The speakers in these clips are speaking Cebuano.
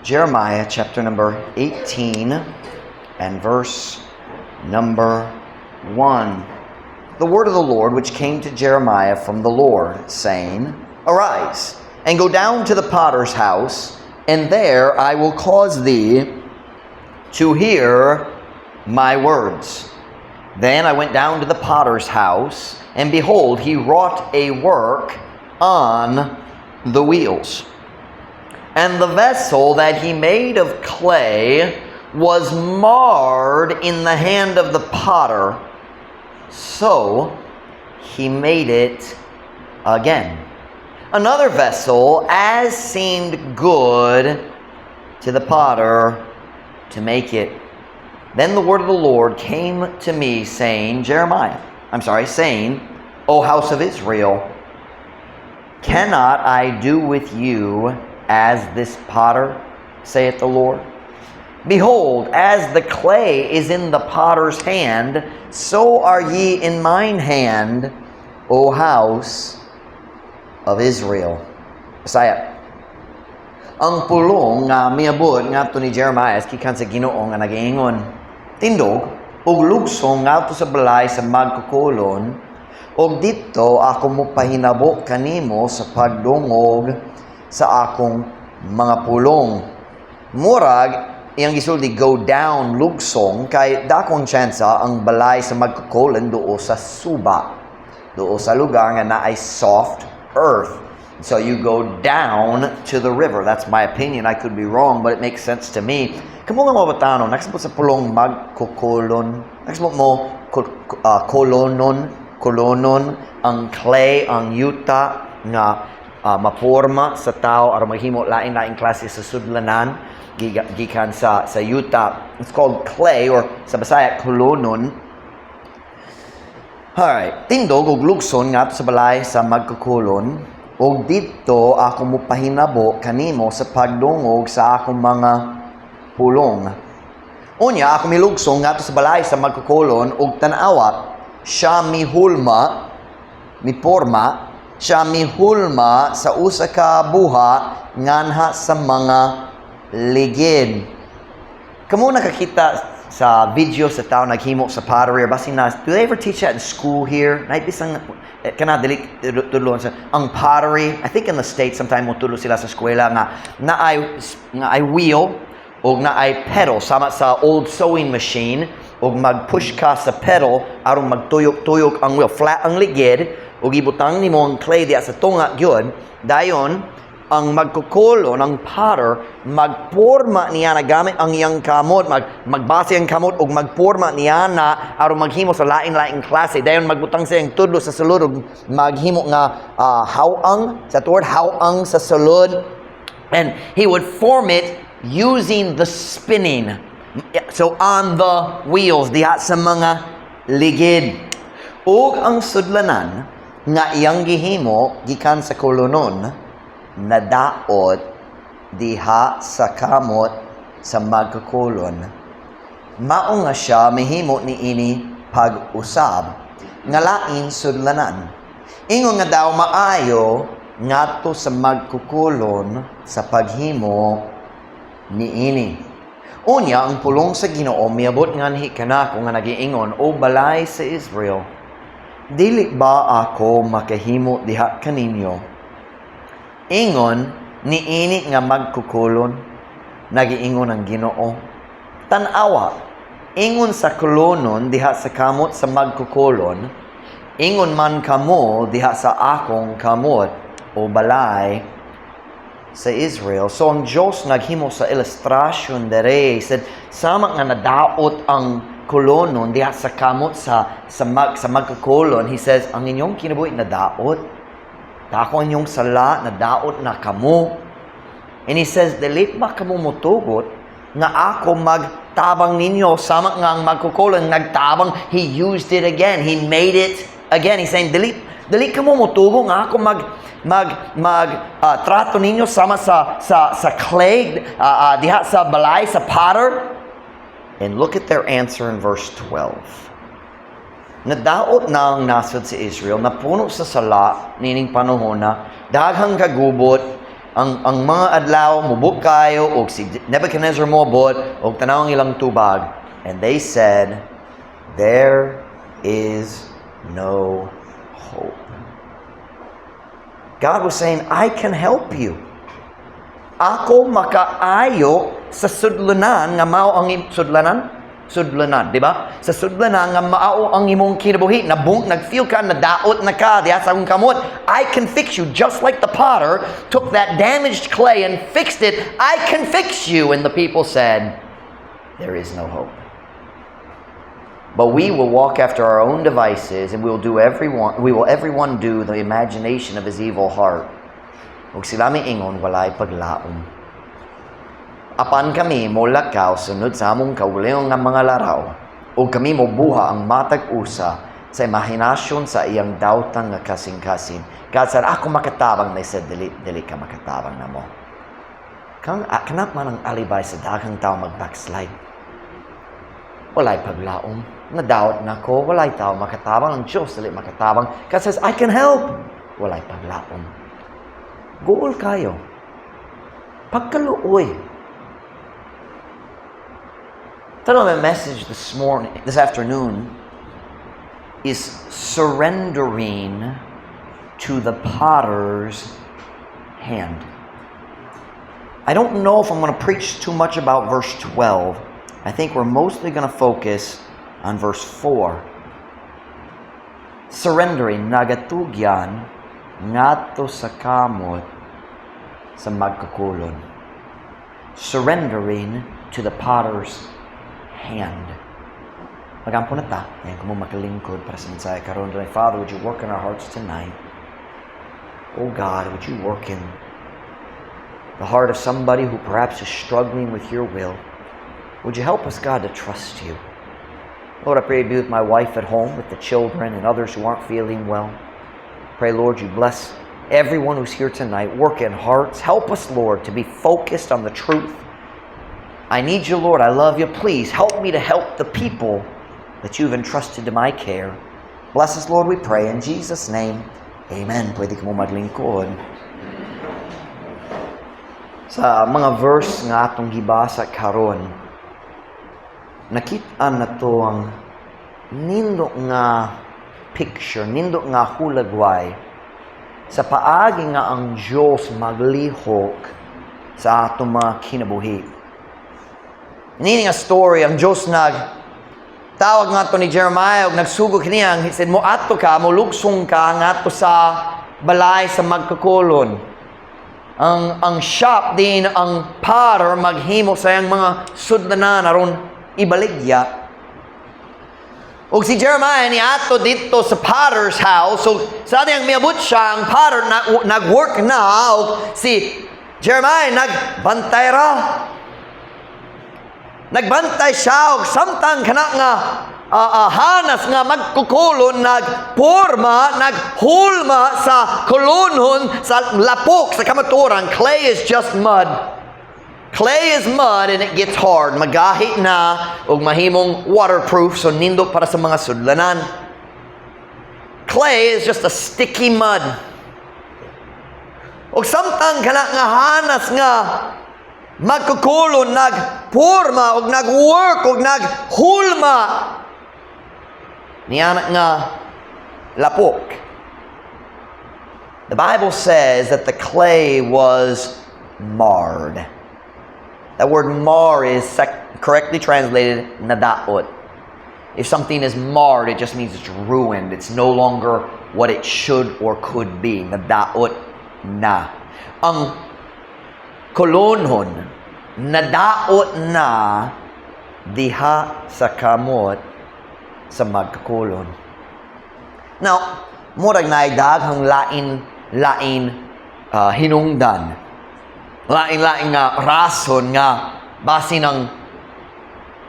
Jeremiah chapter number 18 and verse number 1. The word of the Lord which came to Jeremiah from the Lord, saying, "Arise, and go down to the potter's house, and there I will cause thee to hear my words." Then I went down to the potter's house, and behold, he wrought a work on the wheels. And the vessel that he made of clay was marred in the hand of the potter, so he made it again another vessel, as seemed good to the potter to make it. Then the word of the Lord came to me, saying, Jeremiah, I'm sorry, saying, "O house of Israel, cannot I do with you as this potter, saith the Lord? Behold, as the clay is in the potter's hand, so are ye in mine hand, O house of Israel." Bisaya. Ang pulong nga miabot ngadto ni Jeremiah gikan sa Ginoo nga nagaingon, "Tindog ug lugsong ngadto sa balay sa magkukulon ug didto ako mopahinabo kanimo sa pagdungog sa akong mga pulong." Murag iyang gisulti, "Go down," lugsong, kay dakong tsansa ang balay sa magkukulon duol sa suba, duol sa lugar nga naay soft earth. So you go down to the river. That's my opinion. I could be wrong, but it makes sense to me. Kamo nga mga batanon, nakasabot sa pulong magkukulon? Nakasabot mo kolonon, kolonon, ang clay, ang yuta nga maporma sa tao aron maghimo lain-laing klase sa sudlanan gikan sa yuta. It's called clay or sa Bisaya kolonon. Alright, "Tindog ug lugson ngadto sa balay sa magkukulon ug didto ako mopahinabo kanimo sa pagdungog sa akong mga pulong." Unya ako milugsong ngadto sa balay sa magkukulon ug tan-awa, siya mihulma, miporma, siya mihulma sa usa ka buha nganha sa mga ligid. Kamo nakakita sa video sa tao naghimo sa pottery or basin na, do they ever teach that in school here? Naay bisang kana dili tudloon sa ang pottery? I think in the States sometime mo tudlo sila sa eskwela nga naay wheel og naay pedal sama sa old sewing machine og mag-push ka sa pedal aron magtuyok-tuyok ang wheel. Flat ang ligid ug ibutang nimo ang clay diya sa tunga gyud. Dayon ang magkukulon, ang potter, magporma niya na gamit ang iyang kamot, magbase ang kamot ug magporma niya na aron maghimo sa lain-laing klase. Dayon magbutang siya ang tudlo sa sulod ug maghimo nga hawang, sa tuod hawang sa sulod. And he would form it using the spinning. So on the wheels, diha sa mga ligid. Ug ang sudlanan nga iyang gihimo gikan sa kolonon nadaot diha sa kamot sa magkukulon. Mao nga siya mihimo niini pag-usab nga lain sudlanan. Ingon nga daw maayo ngadto sa magkukulon sa paghimo niini. Unya ang pulong sa Ginoo miabot nganhi kanako nga nagiingon, "O balay sa Israel, dili ba ako makahimo diha kaninyo ingon niini nga magkukulon? Nagiingon ang Ginoo. Tan-awa, ingon sa kolonon diha sa kamot sa magkukulon, ingon man kamo diha sa akong kamot, o balay sa Israel." So ang Diyos naghimo sa ilustrasyon dere, said sama nga nadaot ang kolonon diha sa kamot sa magkukulon. He says, ang inyong kinabuhi nadaot. Dako ang inyong sala, nadaot na kamo. And he says, dili ba kamo mutugot nga ako magtabang ninyo sama nga ang magkukulon nagtabang? He used it again. He made it again. He's saying, dili kamo mutugot nga ako mag mag mag trato ninyo sama sa clay diha sa balay sa potter. And look at their answer in verse 12. Nadaot na ang nasod sa Israel, napuno sa sala nining panahon na daghang kagubot. Ang mga adlaw mubuk kayo og si Nebuchadnezzar moabot og tanaw ang ilang tubag. And they said, "There is no hope." God was saying, "I can help you. Ako makaayo sa sudlanan nga mao ang sudlanan, sudlanan, di ba? Sa sudlanan nga mao ang imong kinabuhi, nabung nag-feel ka nadaot na ka diha sa akong kamot. I can fix you just like the potter took that damaged clay and fixed it. I can fix you." And the people said, "There is no hope. But we will walk after our own devices, and we will everyone do the imagination of his evil heart." Ug sila miingon, "Walay paglaom. Apan kami molakaw sunod sa among kaugalingon nga mga laraw, ug kami mobuhat ang matag usa sa imahinasyon sa iyang dawtan nga kasing-kasing." God said, "Ako makatabang." They said, "Dili, dili ka makatabang namo." Kang kanap man ang alibay sa daghang tao mag-backslide. "Walay paglaom. Nadaot na ko. Walay tao makatabang. Ang Diyos dili makatabang." God says, "I can help." "Walay paglaom." Guol kayo. Pagkaluoy. Title of my message this morning, this afternoon, is "Surrendering to the Potter's Hand." I don't know if I'm going to preach too much about verse 12. I think we're mostly going to focus on verse 4. Surrendering, nagatugyan, ngadto sa kamot sa magkakulon. Surrendering to the potter's hand. Magampo na ta. Ngayon ko mo makalingkod para sa mensahe karon. My Father, would you work in our hearts tonight? Oh God, would you work in the heart of somebody who perhaps is struggling with your will? Would you help us, God, to trust you? Lord, I pray you be with my wife at home, with the children and others who aren't feeling well. Pray, Lord, you bless everyone who's here tonight. Work in hearts. Help us, Lord, to be focused on the truth. I need you, Lord. I love you. Please help me to help the people that you've entrusted to my care. Bless us, Lord, we pray. In Jesus' name, amen. Pwede ka mo maglingkod. Sa mga verse nga atong gibasa karon, nakita na to ang nindot nga picture, nindot nga hulagway sa paagi nga ang Diyos maglihok sa atong mga kinabuhi. Ini nga story, ang Diyos nag tawag nga to ni Jeremiah ug nagsugo kaniya. He said, "Mo ato ka, mo lugsong ka ngadto sa balay sa magkakulon." Ang shop din ang potter maghimo sa iyang mga sudlanan aron ibaligya. Ug si Jeremiah ni ato dito sa potter's house. So sa diyang miabot siya, ang potter na, nag-work na, ug si Jeremiah nagbantay ra. Nagbantay siya og samtang kana nga hanas nga magkukulon nagporma, naghulma sa kulonhon sa lapok sa kamaturan. Clay is just mud. Clay is mud and it gets hard. Magahi na og mahimong waterproof, so nindot para sa mga sudlanan. Clay is just a sticky mud. Og samtang kana nga hanas nga magkukulon nagporma og nagwork og naghulma niya nga lapok. The Bible says that the clay was marred. That word "mar" is correctly translated "nadaot." If something is marred, it just means it's ruined. It's no longer what it should or could be. Nadaot na. Ang kolonhon, nadaot na diha sa kamot sa magkakulon. Now, murag naay daghang lain lain hinungdan. Lain-lain nga rason nga basin ang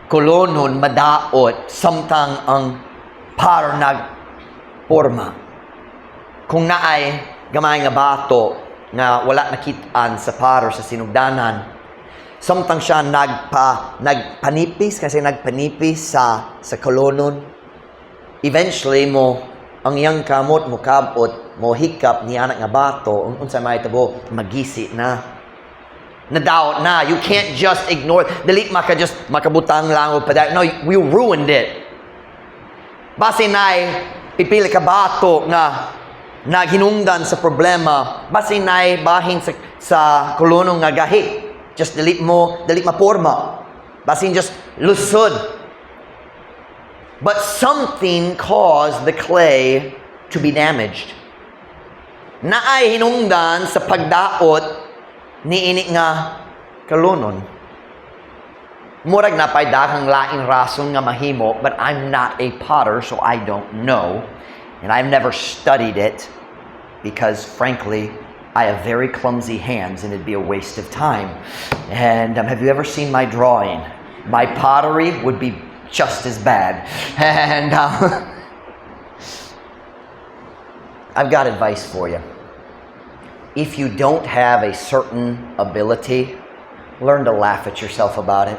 kolonhon madaot samtang ang potter nagporma. Kung naay gamay nga bato nga wala nakitaan sa potter sa sinugdanan, samtang siya nagpanipis kasi nagpanipis sa kolonon, eventually mo Ang iyang kamot mukabot, mohikap ni anak nga bato, unsa may tabo, magisi na. Nadaot na. You can't just ignore. Dili maka just makabutang lang o pada. No, we ruined it. Base nay pipili ka bato nga naghinungdan sa problema. Base nay bahin sa kolonon nga gahi. Just dili mo, dili maporma. Basin just lusod. But something caused the clay to be damaged. Naay hinungdan sa pagdaot ni ini nga kalonon. Murag napay daghang laing rason nga mahimo, but I'm not a potter, so I don't know. And I've never studied it because, frankly, I have very clumsy hands and it'd be a waste of time. And have you ever seen my drawing? My pottery would be just as bad. And I've got advice for you. If you don't have a certain ability, learn to laugh at yourself about it.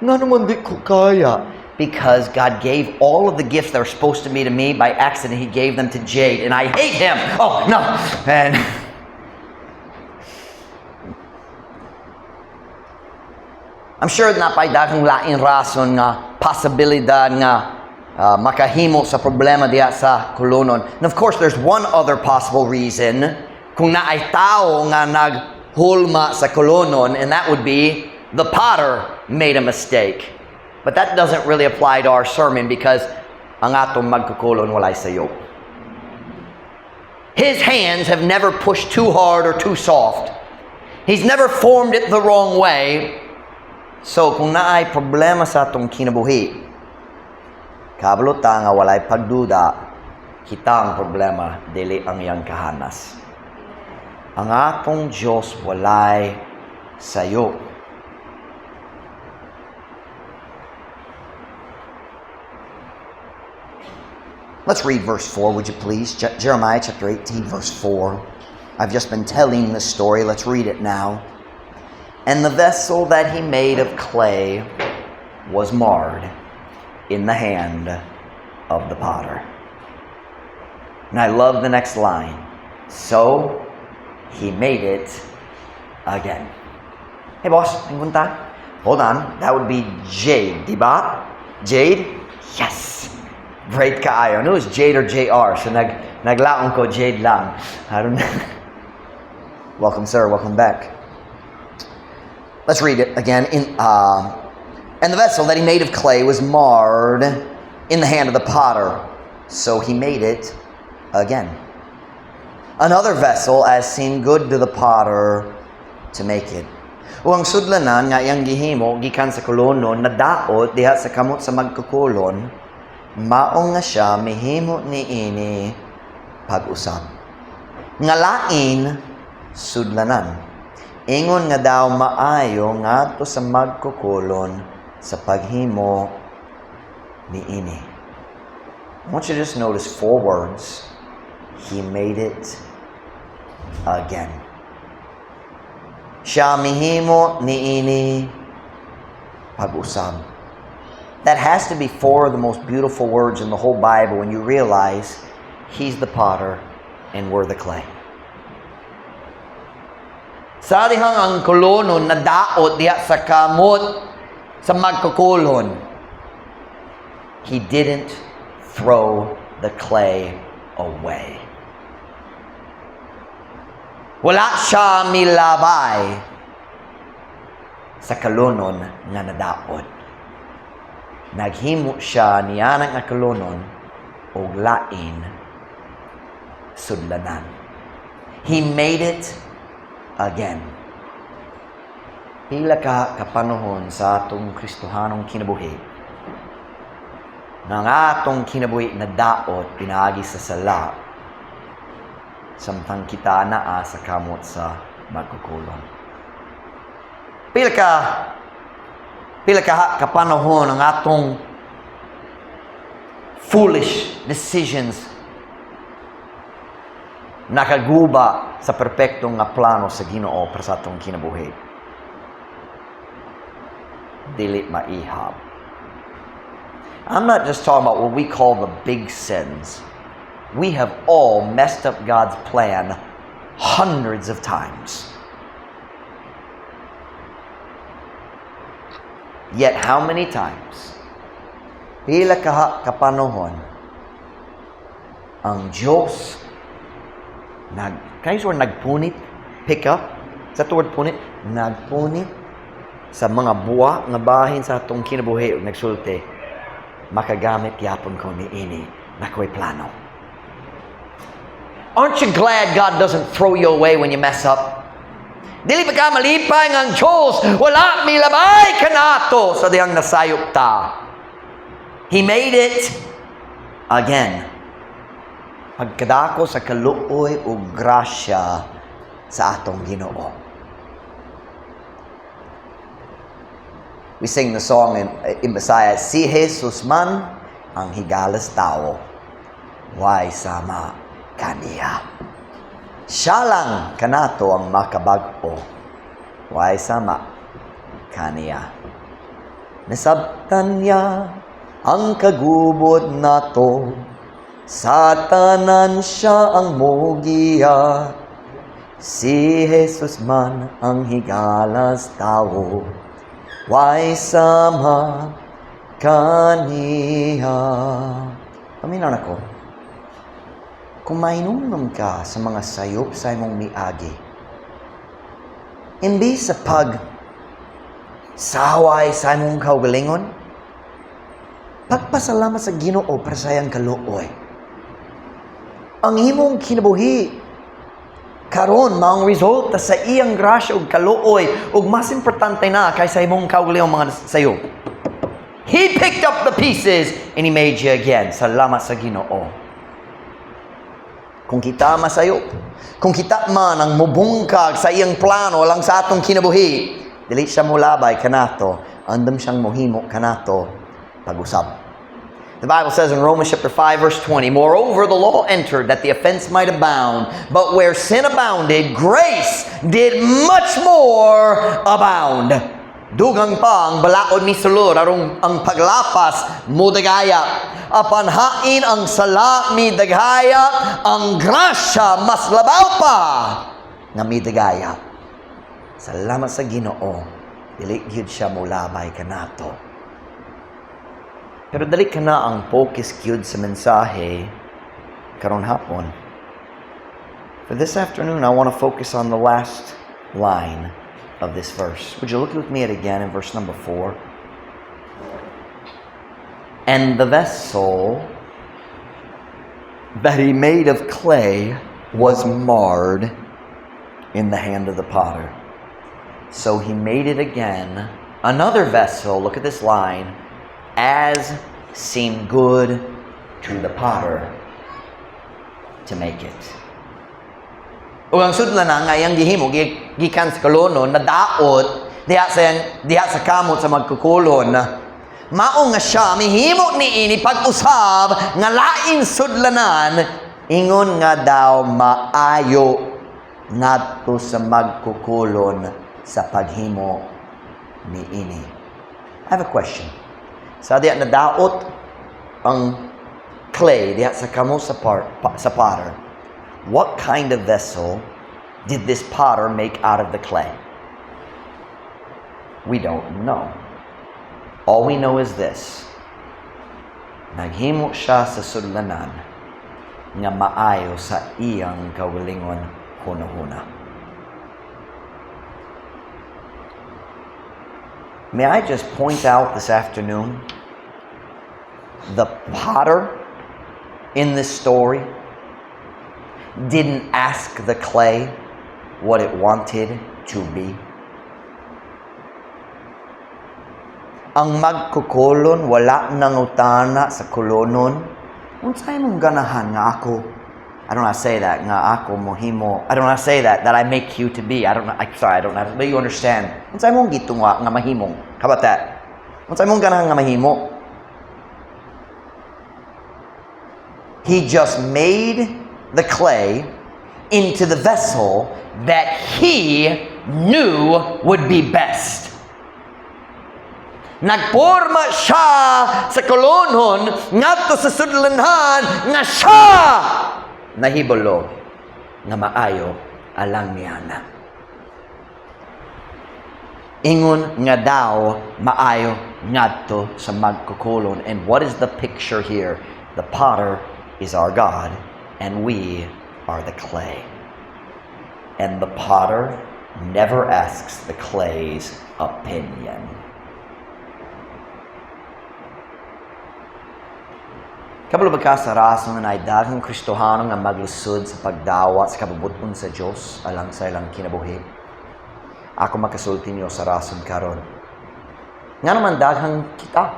Nga naman di ko kaya. Because God gave all of the gifts that are supposed to be to me by accident. He gave them to Jade, and I hate him. Oh, no. And I'm sure napay daghang laing rason nga posibilidad nga makahimo sa problema diha sa kolonon. And of course, there's one other possible reason kung naay tao nga naghulma sa kolonon, and that would be the potter made a mistake. But that doesn't really apply to our sermon because ang atong magkukulon walay sayop. His hands have never pushed too hard or too soft. He's never formed it the wrong way. So, kung naay problema sa atong kinabuhi, kabalo ta nga walay pagduda, kita ang problema, dili ang iyang kahanas. Ang atong Diyos walay sayop. Let's read verse 4, would you please? Jeremiah chapter 18, verse 4. I've just been telling the story. Let's read it now. And the vessel that he made of clay was marred in the hand of the potter. And I love the next line. So he made it again. Hey boss, ingon ta? Hold on, that would be Jade, di ba? Jade? Yes! Great kaayo. I knew it was Jade or JR, so naglaon ko Jade lang. I don't know. Welcome, sir. Welcome back. Let's read it again. And the vessel that he made of clay was marred in the hand of the potter, so he made it again. Another vessel as seemed good to the potter to make it. Ug ang sudlanan nga iyang gihimo gikan sa kolonon nadaot diha sa kamot sa magkukulon, mao nga siya mihimo niini pag-usab. Nga lain sudlanan. Ingon nga daw maayo ngadto sa magkukulon sa paghimo niini. I want you to just notice four words. He made it again. Siya mihimo niini pag-usab. That has to be four of the most beautiful words in the whole Bible when you realize he's the potter and we're the clay. Sa dihang ang kolonon nadaot diha sa kamot sa magkukulon, he didn't throw the clay away. Wala siya milabay sa kalonon nga nadaot. Naghimo siya niana nga kalonon og lain sudlanan. He made it again. Pila ka kapanahon sa atong Kristohanong kinabuhi nga ang atong kinabuhi nadaot pinaagi sa sala samtang kita naa sa kamot sa magkukulon. Pila ka kapanahon ang atong foolish decisions nakaguba sa perpekto nga plano sa Ginoo para sa atong kinabuhi. Dili maihap. I'm not just talking about what we call the big sins. We have all messed up God's plan hundreds of times. Yet how many times, pila kaha kapanahon, ang Diyos nag, can I use the word "nagpunit"? Pick up? Is that the word, "punit"? Nagpunit sa mga buwa nga bahin sa atong kinabuhi ug nagsulti, "Makagamit gyapon ko ni ini, naa ko'y plano." Aren't you glad God doesn't throw you away when you mess up? Dili ba ka malipay nga ang Diyos wala milabay kanato sa dihang nasayop ta? He made it again. Pagkadako sa kaluoy ug grasya sa atong Ginoo. We sing the song in Bisaya, "Si Jesus man ang higalas tawo, way sama kaniya." Siya lang kanato ang makabag-o. Way sama kaniya. Nasabtan niya ang kagubot nato. Sa tanan siya ang mogiya. Si Jesus man ang higalas tawo. Way sama kaniya. Paminaw nako. Kung mainumdum ka sa mga sayop sa imong miagi, imbis sa pag saway sa imong kaugalingon, pagpasalamat sa Ginoo para sa iyang kaluoy. Ang imong kinabuhi karon maong resulta sa iyang grasya ug kaluoy, ug mas importante na kaysa imong kaugalingong mga sayop. He picked up the pieces and He made you again. Salamat sa Ginoo. Kung kita masayop, kung kita man ang mubungkag sa iyang plano lang sa atong kinabuhi, dili siya mulabay kanato, andam siyang mohimo kanato pag-usab. The Bible says in Romans chapter 5 verse 20, "Moreover, the law entered that the offense might abound, but where sin abounded, grace did much more abound." Dugang pa ang balaod misulod aron ang paglapas modagaya. Apan hain ang sala midagaya, ang grasya mas labaw pa nga midagaya. Salamat sa Ginoo, dili gyud siya molabay kanato. Pero dili kana ang focus gyud sa mensahe karon hapon. For this afternoon, I want to focus on the last line of this verse. Would you look with me at again in verse number 4? "And the vessel that he made of clay was marred in the hand of the potter. So he made it again, another vessel," look at this line, "as seemed good to the potter to make it." Ug ang sudlan na nga iyang gihimo gikan sa kolonon nadaot diha sa kamot sa magkukulon. Mao nga siya mihimo niini pag-usab nga lain sudlanan, ingon nga daw maayo ngadto sa magkukulon sa paghimo niini. I have a question. Sa diha nadaot ang clay diha sa kamot sa potter, what kind of vessel did this potter make out of the clay? We don't know. All we know is this. Naghimo siya sa sudlanan nga maayo sa iyang kaugalingon hunahuna. May I just point out this afternoon, the potter in this story didn't ask the clay what it wanted to be. Ang magkukulon wala nangutana sa kolonon, "Unsay imong ganahan nga ako?" I don't know how to say that, nga ako mohimo. I don't know how to say that, that I make you to be. I don't know, I'm sorry, I don't know, but you understand. Unsay imong gitungwa nga mahimong? How about that? Unsay imong ganahan nga mahimo? He just made the clay into the vessel that he knew would be best. Nagporma siya sa kolonhon ngadto sa sudlanhan nga siya nahibalo nga maayo alang niana. Ingon nga daw maayo ngadto sa magkukulon. And what is the picture here? The potter is our God and we are the clay. And the potter never asks the clay's opinion. Kabalo ba ka sa rason nga naay daghang Kristohano nga maglusod sa pagdawat sa kabubut-on sa Dios alang sa ilang kinabuhi? Ako makasulti niyo sa rason karon. Nga naman daghang kita.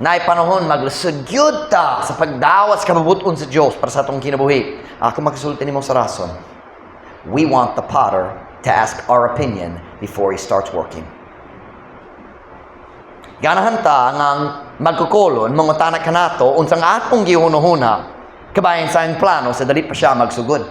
Naay panahon maglusod gyud ta sa pagdawat sa kabubut-on sa Dios para sa atong kinabuhi. Ako makasulti nimo sa rason. We want the potter to ask our opinion before he starts working. Ganahan ta nga ang magkukulon, mangutana kanato, unsang atong gihunahuna, kabahin sa iyang plano sa dali pa siya magsugod.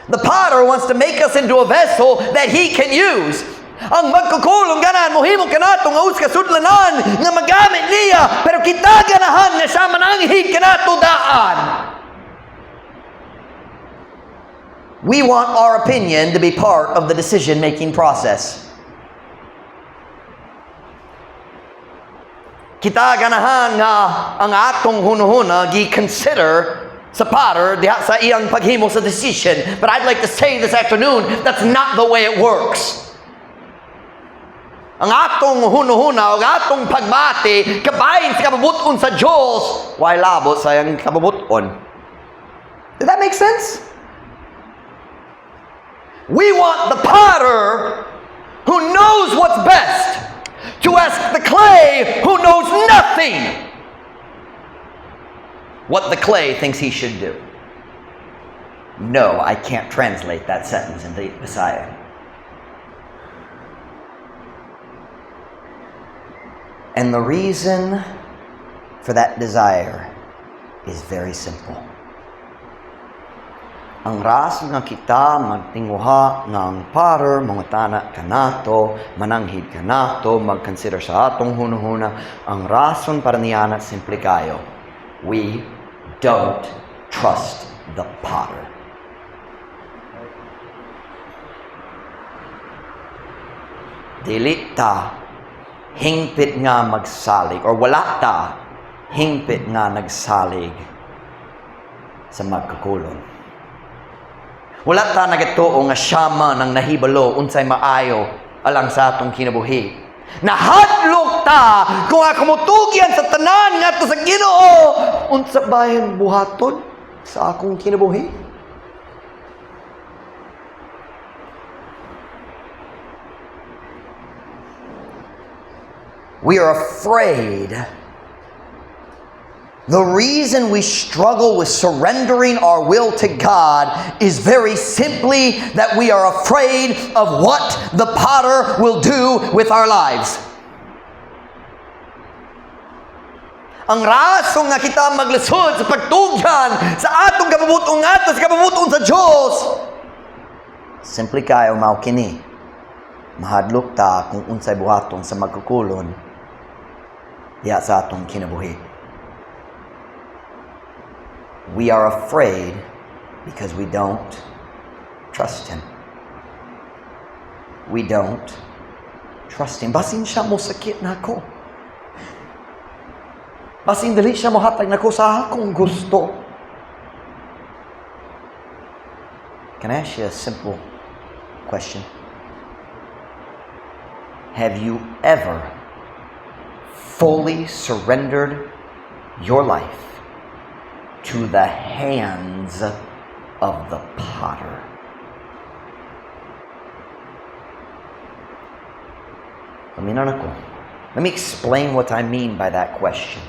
The potter wants to make us into a vessel that he can use. Ang magkukulong ganahan, mohimo kanato nga usa ka sudlanan nga magamit niya, pero kita ganahan nga siya mananghid kanato daan. We want our opinion to be part of the decision-making process. Kita ganahan nga ang atong hunuhuna gi-consider sa potter diha sa iyang paghimo sa decision. But I'd like to say this afternoon, that's not the way it works. Ang atong hunuhuna o atong pagbati kabahin sa kabubut-on sa Diyos, way labot sa iyang kabubut-on. Did that make sense? We want the potter who knows what's best to ask the clay who knows nothing what the clay thinks he should do. No, I can't translate that sentence into Bisaya. And the reason for that desire is very simple. Ang rason nga kita magtinguha nga ang potter, mangutana kanato, mananghid kanato, mag-consider sa atong hunuhuna, ang rason para niana simple kayo. We don't trust the potter. Dili ta hingpit nga magsalig or wala ta hingpit nga nagsalig sa magkakulon. Wala ta nagatuo nga siya man ang nahibalo unsay maayo alang sa atong kinabuhi. Nahadlok ta kung ako motugyan sa tanan ngadto sa Ginoo, unsa bayang buhaton sa akong kinabuhi? We are afraid. The reason we struggle with surrendering our will to God is very simply that we are afraid of what the potter will do with our lives. Ang rason nga kita maglisod sa pagtugyan sa atong kabubut-on ngadto sa kabubut-on sa Diyos, simple kayo mao kini. Mahadlok ta kung unsay buhaton sa magkukulon diha sa atong kinabuhi. We are afraid because we don't trust Him. We don't trust Him. Basin siya mo sakit na ako. Basin dili siya mohatag nako sa akong gusto. Can I ask you a simple question? Have you ever fully surrendered your life to the hands of the potter? Let me explain what I mean by that question.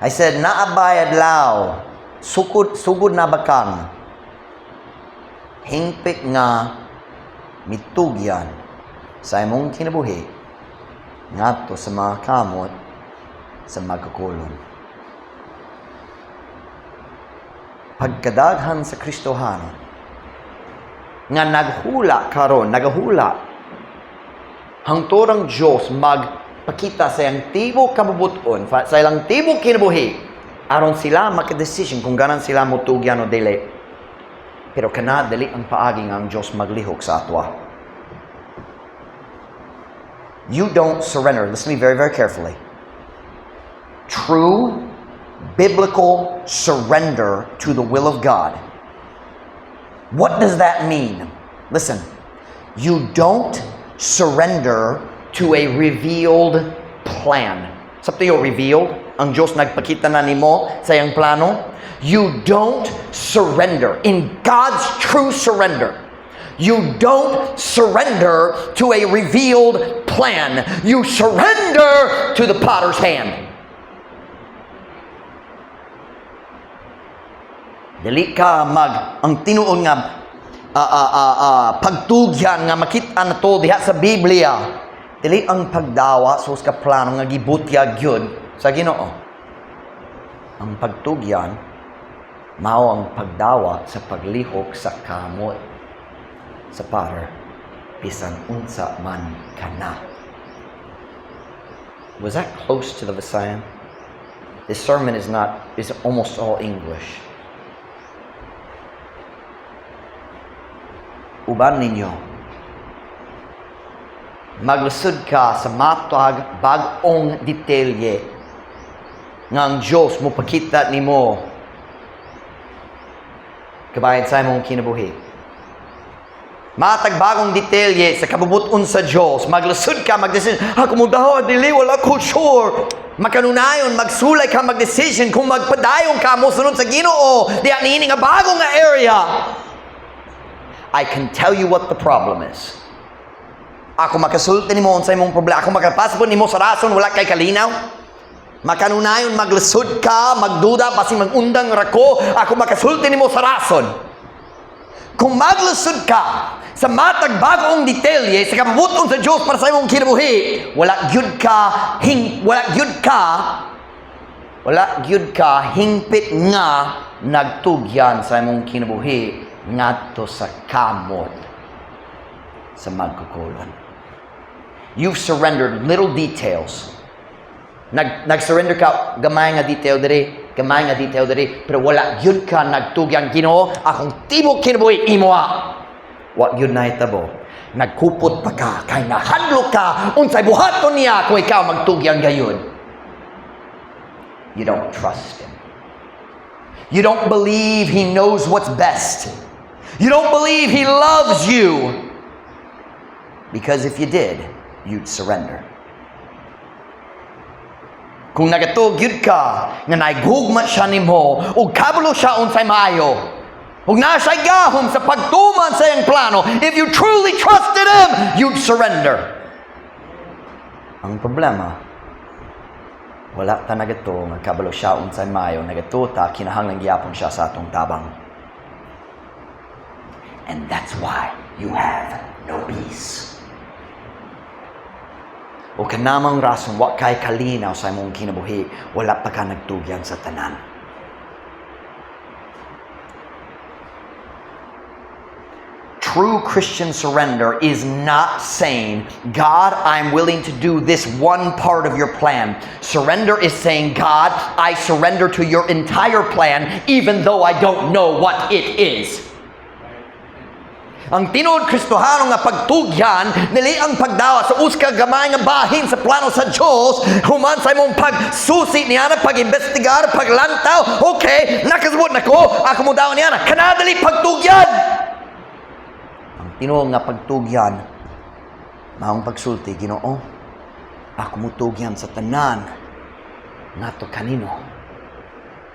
I said, naa bay adlaw, sugod na ba kang hingpit nga mitugyan sa imong kinabuhi ngadto sa mga kamot sa magkakulon. Pagkadaghan sa Kristohanon, Nga naghula karon, nagahula. Hangtod ang Diyos magpakita sa iyang tibok kabubuton, sa ilang tibok kinabuhi, aron sila makadesisyon kung ganahan sila mutugyan o dili. Pero kana dili ang paagi nga ang Diyos maglihok sa atwa. You don't surrender. Listen to me very, very carefully. True biblical surrender to the will of God. What does that mean? Listen, you don't surrender to a revealed plan. Sabto yung revealed? Ang Diyos nagpakita na nimo sa iyang plano. You don't surrender. In God's true surrender, you don't surrender to a revealed plan. You surrender to the potter's hand. Dili ka mag ang tinuod nga pagtugyan nga makita na to diha sa Biblia. Dili ang pagdawa sa ka plano nga gibutyag gyud sa Ginoo. Ang pagtugyan mao ang pagdawa sa paglihok sa kamot sa potter bisan unsa man kana. Was that close to the Visayan? This sermon is not is almost all English. Uban ninyo, maglisod ka sa matag bag-ong detalye nga ang Diyos mo pakita nimo kabahin sa imong kinabuhi. Matag bagong detalye sa kabubuton sa Diyos, maglisod ka, magdesisyon, ako mo daw, dili, wala ko sure. Makanunayon, magsulay ka, magdesisyon, kung magpadayon ka, mo sunod sa Ginoo, diya niini nga bagong nga area. I can tell you what the problem is. Ako makasulti nimo unsay imong problema. Ako makapasabot nimo sa rason wala kay kalinaw. Makanunayon maglisod ka, magduda basin magundang ra ko. Ako makasulti nimo sa rason. Kung maglisod ka sa matag bagong detalye sa kabubuton sa Dios para sa imong kinabuhi, wala gyud ka hingpit nga nagtugyan sa imong kinabuhi ngadto sa kamot sa magkukulon. You've surrendered little details. Nag-surrender ka gamay nga detail diri, gamay nga detail diri, pero wala gyud ka nagtugyan, Ginoo, akong tibok kinabuhi imoha. Wa gyud nahitabo. Nagkupot pa ka kay nahadlok ka unsay buhaton niya kung ikaw magtugyan gayud. You don't trust him. You don't believe he knows what's best. You don't believe he loves you. Because if you did, you'd surrender. Kung nagatuo gyud ka nga naigugma siya nimo ug kabalo siya unsay maayo, ug naa siya'y gahom sa pagtuman sa iyang plano, if you truly trusted him, you'd surrender. Ang problema, wala ta nagatuo nga kabalo siya unsay maayo, nagatuo ta kinahanglan gihapon siya sa atong tabang. And that's why you have no peace. O kanamang rason, wa kay kalinaw sa imong kinabuhi, wala pa ka nagtugyan sa tanan. True Christian surrender is not saying, "God, I'm willing to do this one part of your plan." Surrender is saying, "God, I surrender to your entire plan, even though I don't know what it is." Ang tinuod Kristohano nga pagtugyan, dili ang pagdawa sa usa ka gamay nga bahin sa plano sa Dios, human sa imong pagsusi niya, pag-imbestigar, paglantaw, okay, nakasabot na ko, ako mo daw niya, kana dili pagtugyan. Ang tinuod nga pagtugyan, maong pagsulti, "Ginoo, ako mutugyan sa tanan ngadto kanino,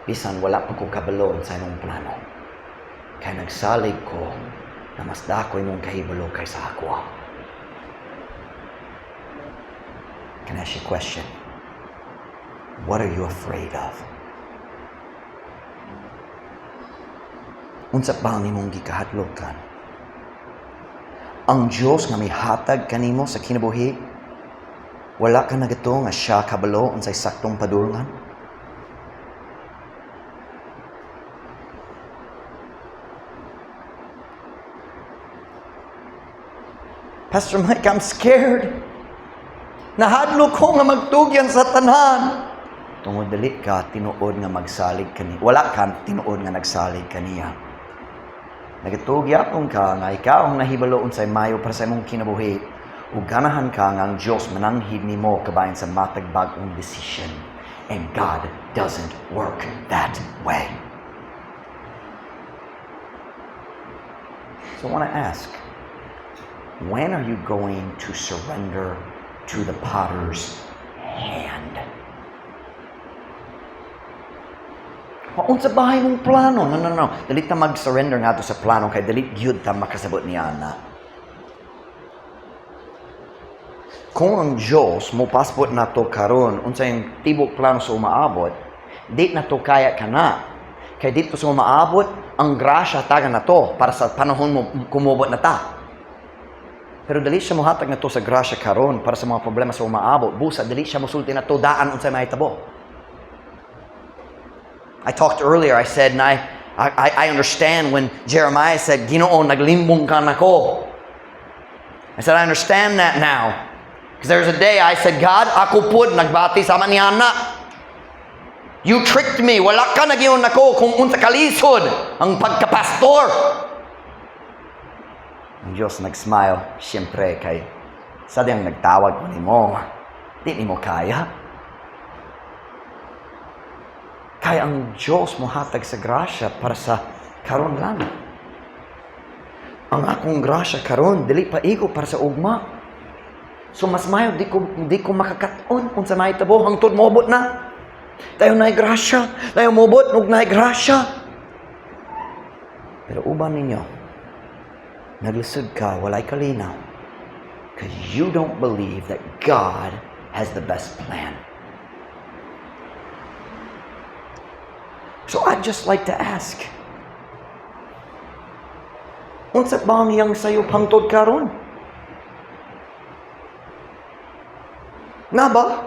bisan wala pa ko kabalo sa imong plano. Kay nagsalig ko na mas dako imong kahibalo kaysa ako." Can I ask you a question? What are you afraid of? Unsa pa ang imong gikahadlokan? Ang Dios nga mihatag kanimo sa kinabuhi, wala ka nagatuo nga siya kabalo unsay saktong padulngan? Pastor Mike, I'm scared. Nahadlok ko nga magtugyan sa tanan. Tungod dili ka tinuod nga magsalig kani. Wala ka tinuod nga nagsalig kaniya. Nagatug gyapon ka nga ikaw ang nahibalo unsay maayo para sa imong kinabuhi ug ganahan ka nga ang Dios mananghid nimo kabahin sa matag bag-ong decision. And God doesn't work that way. So I want to ask, when are you going to surrender to the potter's hand? Unsa ba imong plano? No. Dili ta mag-surrender ngadto sa plano kay dili gyud ta makasabot niya na. Kung ang Diyos mo pasbot nato karon unsa yung tibok plano sa umaabot, di na to kaya kana. Kay dito sa umaabot, ang grasya taga na to para sa panahon mo kumubot na ta. Pero dili siya mohatag na to sa grasya karon para sa mga problema sa umaabot. Busa dili siya mosulti na to daan unsay mahitabo. I talked earlier, I said, and I understand when Jeremiah said, "Ginoo, naglimbong ka nako." I said, "I understand that now." Because there's a day I said, "God, ako pud, nagbati sama ni ana. You tricked me. Wala ka nag-ingon nako kung unsa kalisod ang pagkapastor." Ang Diyos nag-smile, siyempre, kay sa diyang nagtawag ko nimo, di nimo kaya. Kaya ang Diyos mohatag sa grasya para sa karon lang. Ang akong grasya karon dili pa igo para sa ugma. So mas mayo di ko makakat-on unsa mahitabo hangtod moabot na. Tayo naay grasya, tayo mobot ug naay grasya. Pero uban ninyo, naglisod ka, walay kalinaw. Because you don't believe that God has the best plan. So I'd just like to ask, unsa ba ang iyang sayo hangtod karon? Na ba?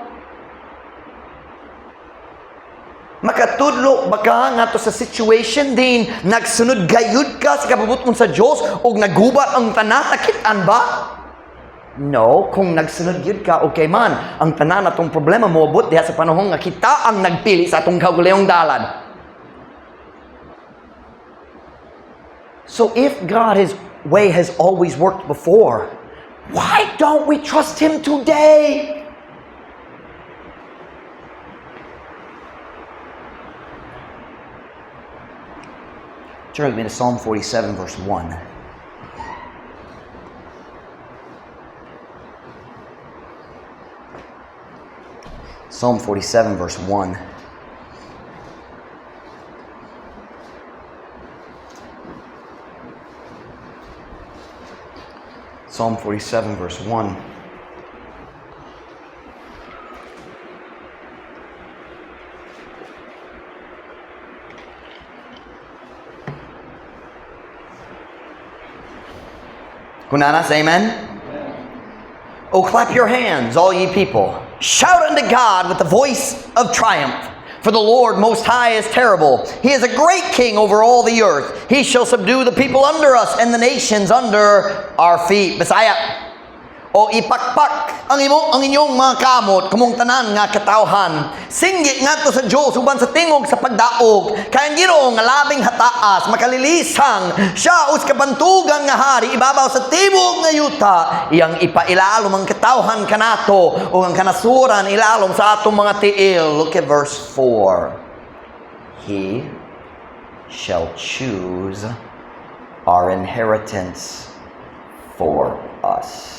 Makatudlo ba ka ngadto sa situation din nagsunod gayud ka sa kabubut-on sa Dios ug nagubat ang tanan, nakit-an ba? No, kung nagsunod gyud ka, okay man. Ang tanan atong problema moabot diha sa panahon nga kita ang nagpili sa atong kaugalingong dalan. So if God, His way has always worked before, why don't we trust Him today? Turn with me to Psalm 47, verse 1. Psalm 47, verse 1. Psalm 47, verse 1. Kunanas, amen? Oh, clap your hands, all ye people. Shout unto God with the voice of triumph. For the Lord Most High is terrible. He is a great king over all the earth. He shall subdue the people under us and the nations under our feet. Bisaya. O ipakpak ang inyong mga kamot kamong tanan nga katawhan. Singgit ngadto sa Dios uban sa tingog sa pagdaog. Kay ang Ginoo nga labing hataas, makalilisang siya us kabantugan nga hari ibabaw sa tibok nga yuta. Iyang ipailalom ang katawhan kanato ug ang kanasuran ilalom sa atong mga tiil. Look at verse 4. He shall choose our inheritance for us.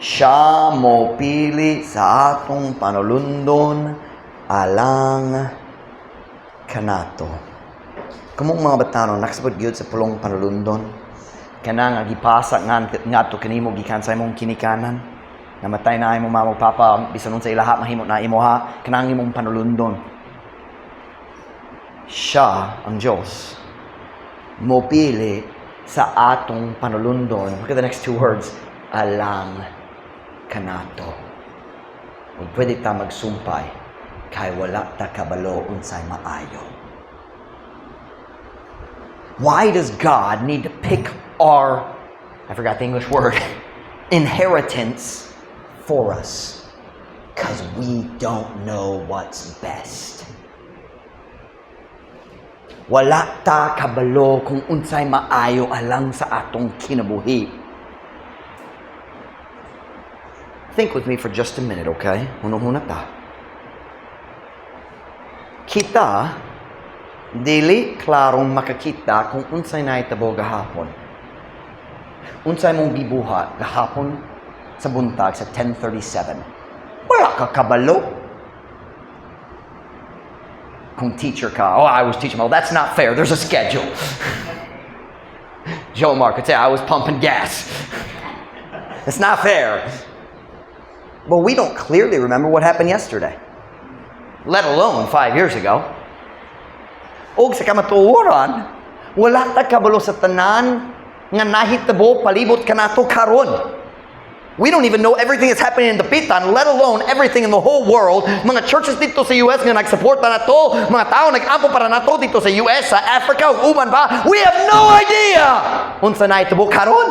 Siya mo pili sa atong panulundon alang kanato. Kamong mga batanon, nakasabot gyud sa pulong panulundon. Kana nga gipasa nga ngadto kanimo gikan sa imong kinikanan. Namatay na imong mama ug papa, bisan unsa ilaha mahimo na imo ha, kanang imong panulundon. Siya ang Diyos mo pili sa atong panulundon. Look at the next two words. Alang kanato. Ug pwede ta magsumpay kay wala ta kabalo unsay maayo. Why does God need to pick our I forgot the English word, inheritance for us because we don't know what's best. Wala ta kabalo kung unsay maayo alang sa atong kinabuhi. Think with me for just a minute, okay? Hunahuna ta. Kita, dili klarong makakita kung unsay nahitabo gahapon. Unsay mong gibuhat gahapon sa buntag sa 10:37. Wala ka kabalo. Kung teacher ka, "Oh, I was teaching." Well, that's not fair. There's a schedule. Joe Mark could say, "I was pumping gas." It's not fair. Well, we don't clearly remember what happened yesterday, let alone 5 years ago. Og sa kamatuoran, wala ta kabalo sa tanan nga nahitabo palibot kanato karon. We don't even know everything that's happening in Dapitan, let alone everything in the whole world. Mga churches didto sa US nga nagsuporta nato, mga tao nag-ampo para nato didto sa US, sa Africa, ug uban pa. We have no idea unsa nahitabo karon.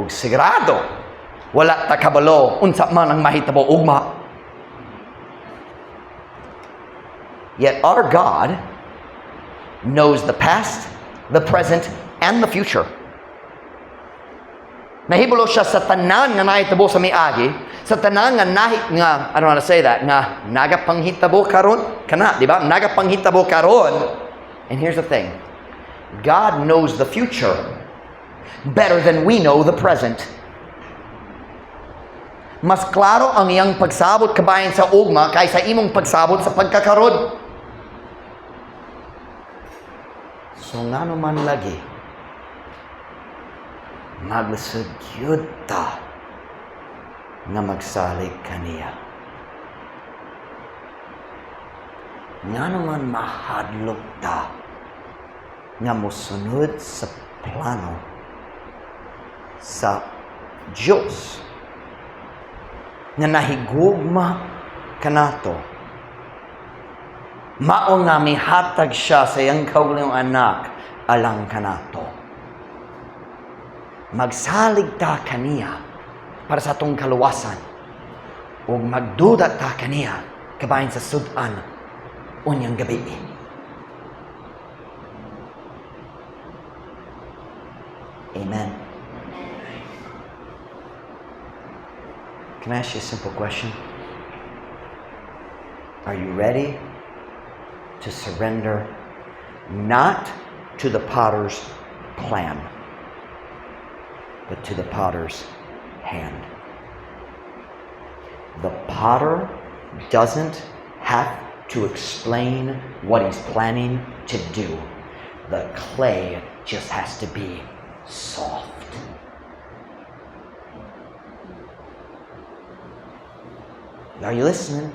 Og sigurado, wala ta kabalo unsa man ang mahitabo ugma. Yet our God knows the past, the present, and the future. Nahibalo siya sa tanan nga nahitabo sa miagi, sa tanan nga nahi nga, I don't know how to say that, nga nagapanghitabo karon, kana, di ba? Nagapanghitabo karon. And here's the thing. God knows the future better than we know the present. Mas klaro ang iyang pagsabot kabahin sa ugma kaysa imong pagsabot sa pagkakaron. So ngano man lagi maglisod gyud ta nga magsalig kaniya? Ngano man mahadlok ta nga mosunod sa plano sa Diyos nga nahigugma kanato? Mao nga mihatag siya sa iyang kaugalingong anak alang kanato. Magsalig ta kaniya para sa atong kaluwasan ug magduda ta kaniya kabahin sa sud-an unyang gabi. Amen. Can I ask you a simple question? Are you ready to surrender not to the potter's plan, but to the potter's hand? The potter doesn't have to explain what he's planning to do. The clay just has to be soft. Are you listening?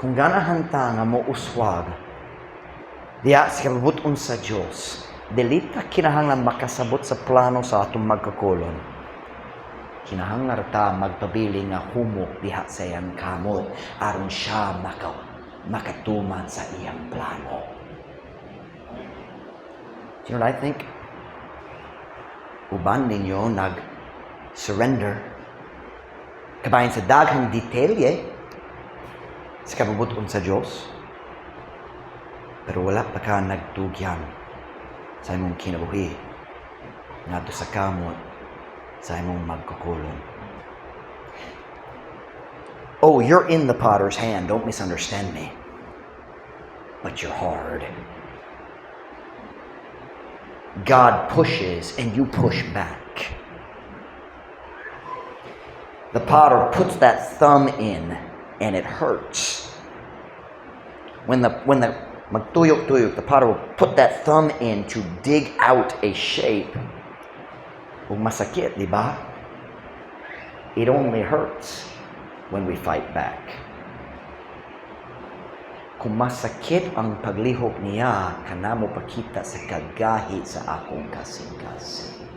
Kung ganahan ta nga mo uswag diya sa kabubut-on sa Dios, dili ta kinahanglan makasabot sa plano sa atong magkakolon. Kinahanglan ra ta magpabili nga humok diha sa iyang kamot aron siya makatuman sa iyang plano. Do you know what I think? Uban ninyo nag-surrender kabahin sa daghang detalye sa kabubut-on sa Diyos, pero wala pa ka nagtugyan sa imong kinabuhi ngadto sa kamot sa imong magkukulon. Oh, you're in the potter's hand. Don't misunderstand me. But you're hard. God pushes and you push back. The potter puts that thumb in and it hurts. When the magtuyok-tuyok, the potter will put that thumb in to dig out a shape. Ug masakit, di ba? It only hurts when we fight back. Kung masakit ang paglihok niya, kanamo pakita sa kagahi sa akong kasing-kasing.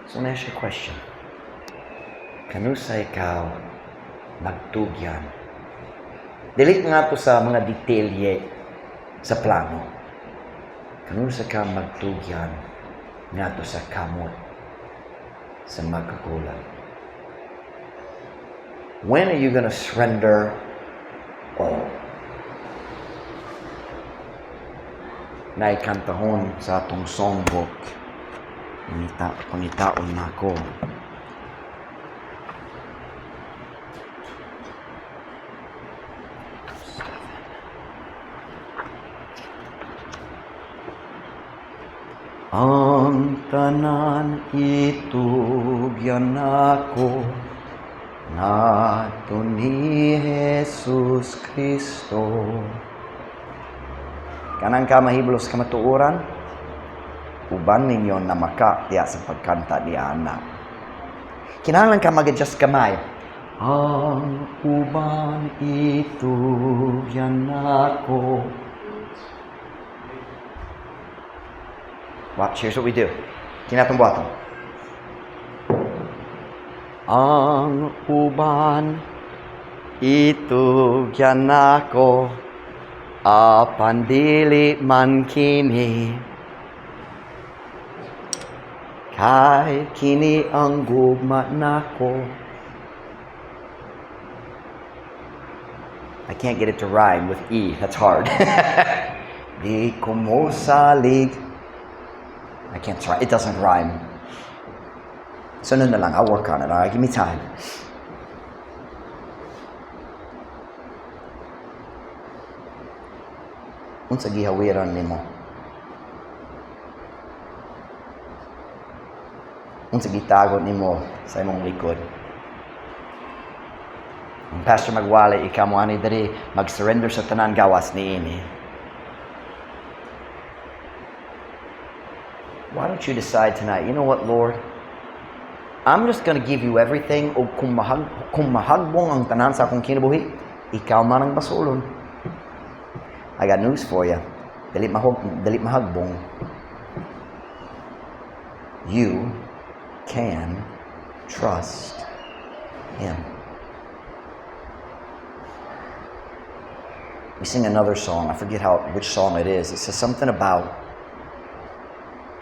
So let me ask you a question. Kanusay ikaw magtugyan? Dili nga to sa mga detalye sa plano. Kanus-a ka magtugyan ngadto sa kamot sa magkukulang? When are you going to surrender all? Naay kantahon sa atong songbook. Pangitaon nako. Ang tanan itugyan nako ngadto ni Jesus Kristo. Kanang ka mahiblo sa kamatuoran, uban ninyo na maka diya sa pagkanta ni ana. Kinahanglan ka mag-adjust kamay. Ang uban itugyan nako. Watch, here's what we do. Kini atong buhaton. Ang uban itugyan nako, apan dili man kini, kay kini ang gugma nako. I can't get it to rhyme with E. That's hard. Di ko mosalig. I can't try. It doesn't rhyme. Sunod na lang. I'll work on it. All right? Give me time. Unsa gihawiran nimo? Unsa gitago nimo sa imong likod? Ang pastor magwali, ikaw mo ani diri mag-surrender sa tanan gawas niini. Why don't you decide tonight, "You know what, Lord? I'm just going to give you everything o kung mahagbong ang tanan sa akong kinabuhi, ikaw man ang basolon." I got news for you. Dili mahagbong. You can trust Him. We sing another song. I forget which song it is. It says something about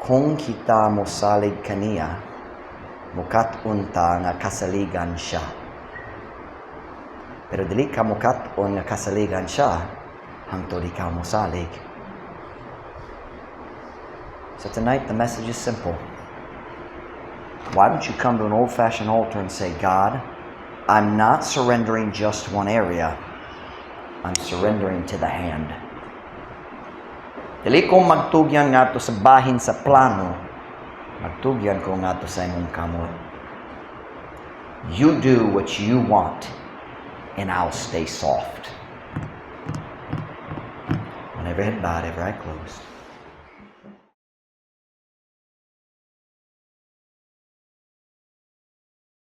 kung kita mosalig kaniya, mukat-on ta nga kasaligan siya. Pero dili ka mukat-on nga kasaligan siya hangtod ikaw mosalig. So tonight the message is simple. Why don't you come to an old-fashioned altar and say, "God, I'm not surrendering just one area. I'm surrendering to the hand. Dili ko magtugyan ngadto sa bahin sa plano, magtugyan ko ngadto sa imong kamot. You do what you want, and I'll stay soft." When every head bowed, every eye closed.